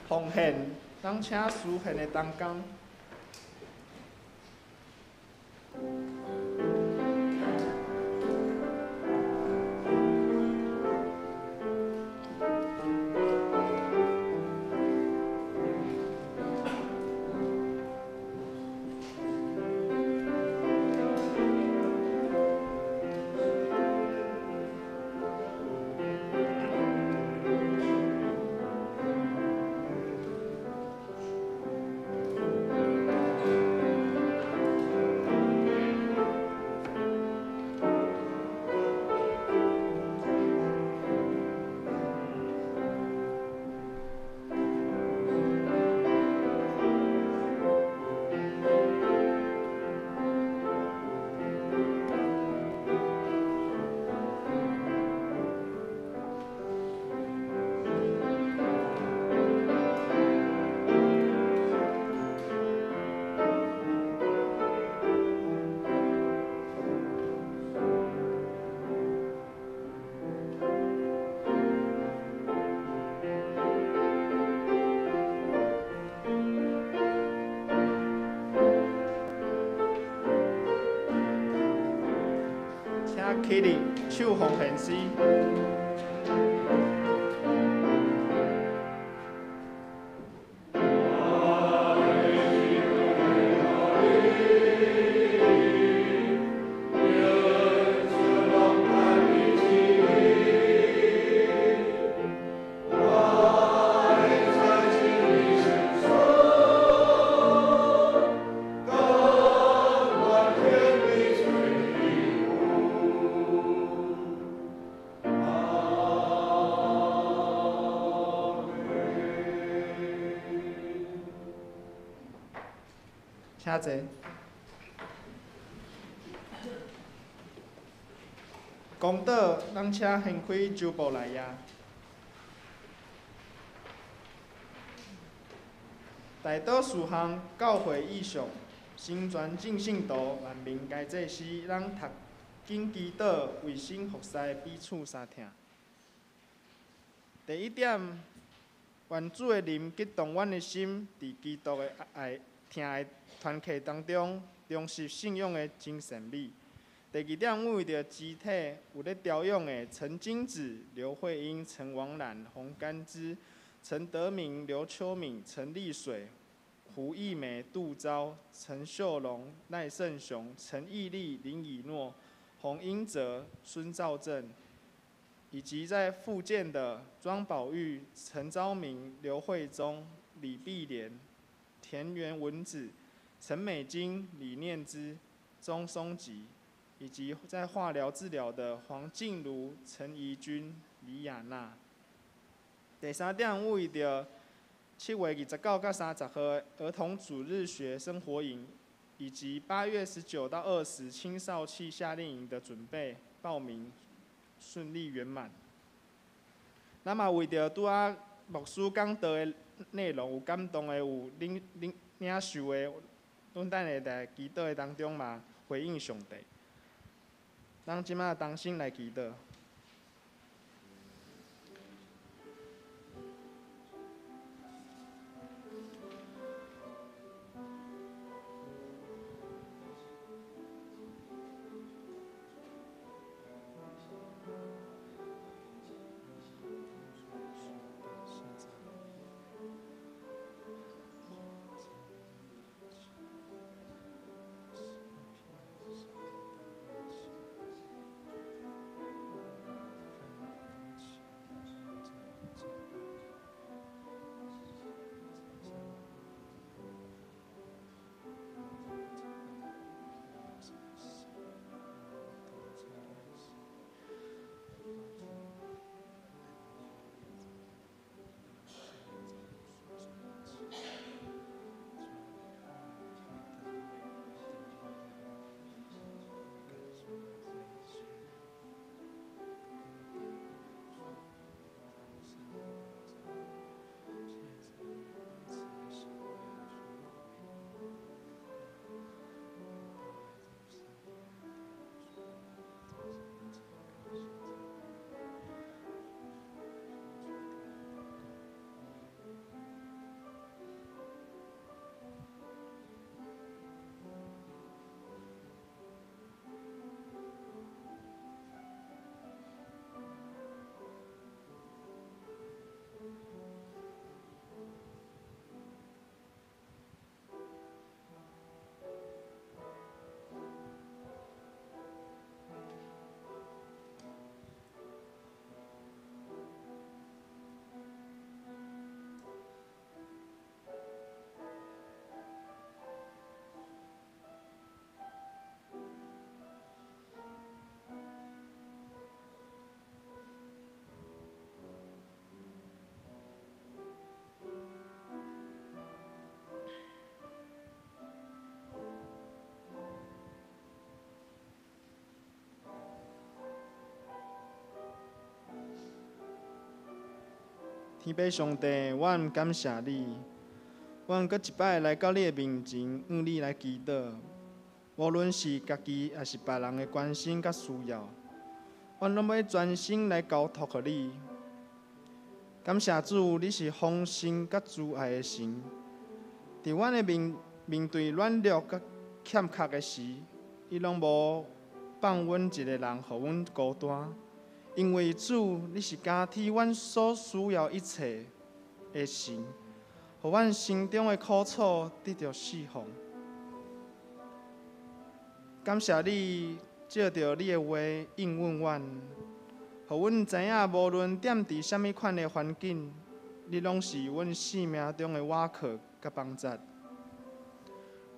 Speaker 2: 奉献，咱请司献的同工。起立，唱奉献诗。请坐。公道，咱请掀开周布来亚。大多数项教会意向，成全正信徒，万民皆祭司，咱读经祈祷，卫生服侍，彼此相疼。第一点，愿主的灵激动阮的心，伫基督的爱疼的团契当中，重拾信仰的真善美。第二点，为著肢体有咧调养的陈金子、刘慧英、陈王兰、洪甘之、陈德明、刘秋敏、陈丽水、胡义梅、杜昭、陈秀龙、赖胜雄、陈义利、林以诺、洪英哲、孙兆正，以及在复健的庄宝玉、陈昭明、刘慧忠、李碧莲、田园文子、陈美金、李念之、钟松吉，以及在化疗治疗的黄静茹、陈怡君、李亚娜。第三点，为著7月29到30号儿童主日学生活营，以及8月19到20青少期夏令营的准备报名顺利圆满。咱嘛为著拄仔牧师讲道的内容有感动的，有领领领受的，阮等下在祈祷的当中嘛回应上帝。咱这马同心来祈祷。天父上帝，阮感谢你，阮閣一擺來到你的面前，向你來祈禱。無論是家己抑是別人的關心佮需要，阮攏欲專心來交託予你。感謝主，你是豐盛佮慈愛的神。佇阮的面面對軟弱佮欠缺的時，伊攏無放阮一個人，予阮孤單。因為主，你是加添阮所需要一切的神，予阮心中的苦楚得著釋放。感謝你藉著你的話應允阮，予阮知影無論踮佇啥物款的環境，你攏是阮生命中的倚靠佮幫助。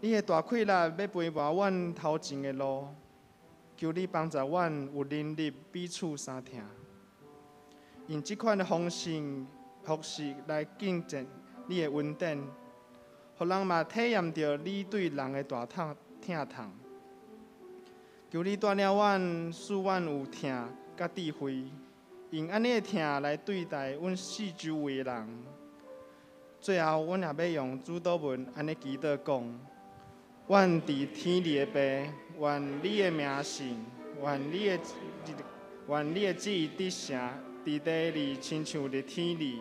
Speaker 2: 你的大氣力欲陪伴阮頭前的路。求你幫助阮有能力彼此相疼，用這款的方式方式來見證你的恩典，予人嘛體驗著你對人的大疼疼痛。求你帶領阮，使阮有疼佮智慧，用按呢的疼來對待阮四周圍的人。最後，阮也欲用主禱文按呢祈禱講：阮佇天裡的父，願你的名聖，願你的旨意得成，佇地裡親像佇天裡。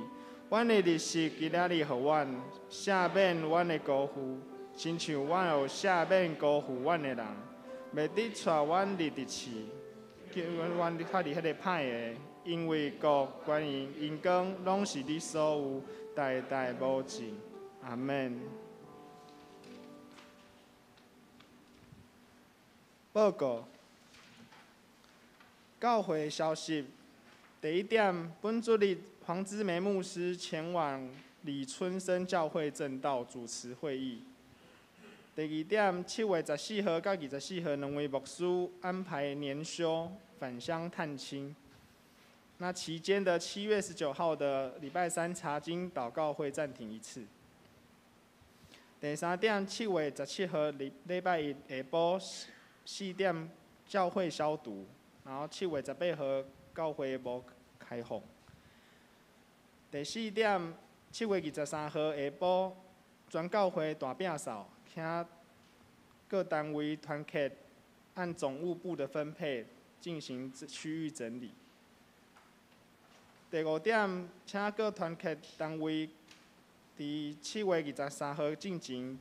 Speaker 2: 阮的日食今仔日予阮，赦免阮的辜負，親像阮有赦免辜負阮的人，袂得帶阮入佇試，救阮脫離彼个歹的，因為國、權勢、榮光，攏是你所有，代代無盡。阿們。報告，教會消息。第一點，本主日黃之梅牧師前往李春生教會證道主持會議。第二點，7月14號佮24號，兩位牧師安排年休返鄉探親。那期間的7月19號的禮拜三查經禱告會暫停一次。第三點，7月17號禮禮拜一下晡4點教會消毒，然後7月18號教會無開放。第四點，7月23號下晡全教會大摒掃，請各單位團結按總務部的分配進行區域整理。第五點，請各團結單位佇7月23號進前，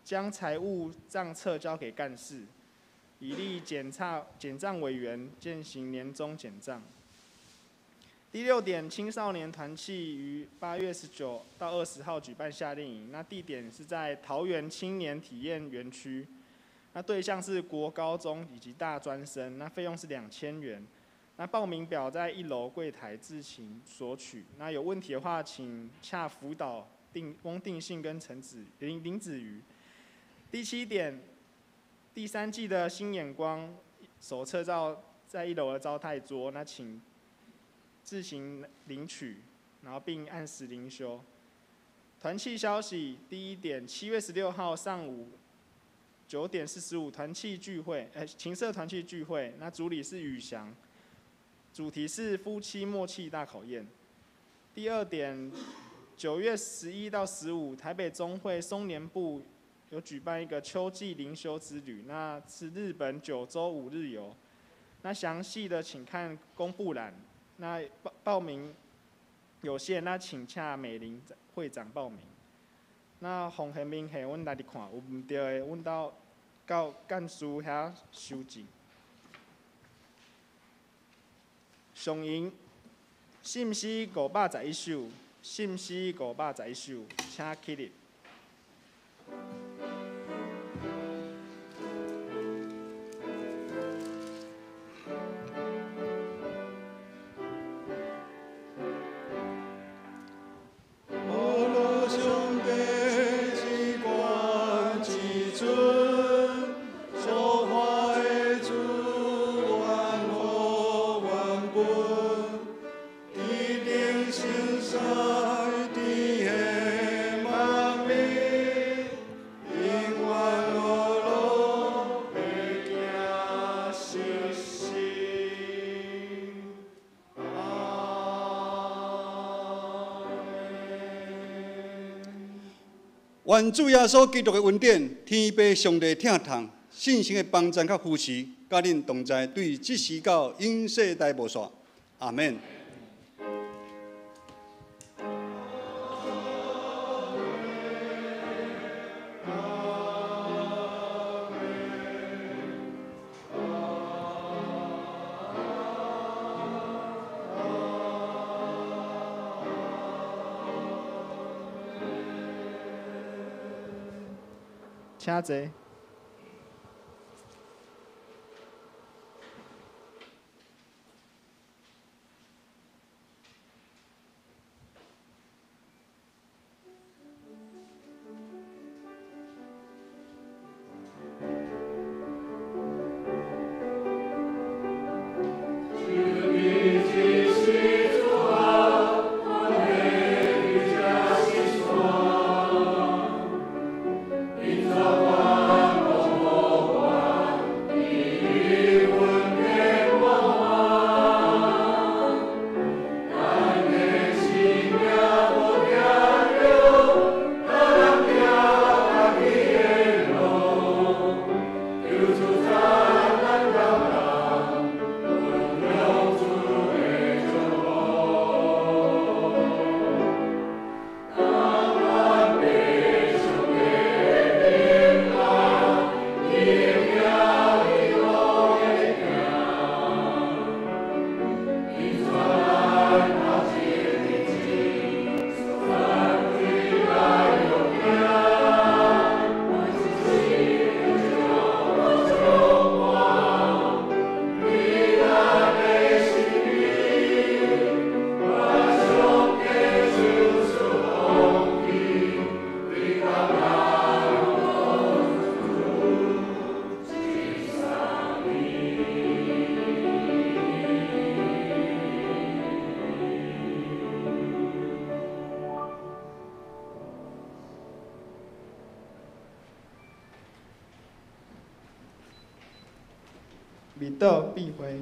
Speaker 2: 將財務帳冊交給幹事，以利檢查檢帳委員進行年終檢帳。第六點，青少年團契於8月19到20號舉辦夏令營，那地點是在桃園青年體驗園區，那對象是國高中以及大專生，那費用是2000元，那報名表在一樓櫃檯自行索取，那有問題的話，請洽輔導定翁定信跟陳子林林子瑜。第七點，第三季的新眼光手冊到在一樓的招待桌，那請自行領取，然後並按時靈修。團契消息，第一點，7月16號上午9點45團契聚會，情色團契聚會，那主禮是宇翔，主題是夫妻默契大考驗。第二點，9月11到15，台北中會松年部有舉辦一個秋季靈修之旅，那是日本9周5日遊，那詳細的請看公布欄。那報報名有限，那請洽美玲會長報名。那奉獻明細，阮來佇看，有毋對的，阮到到幹事遐修正。上引信詩511首，信詩511首，請起立。
Speaker 3: 山伫下万民。愿主耶稣基督的恩典、天父上帝疼痛、圣神的帮助佮扶持，佮恁同在，对这时到永世代无煞。阿门。
Speaker 2: 请坐。祷闭会。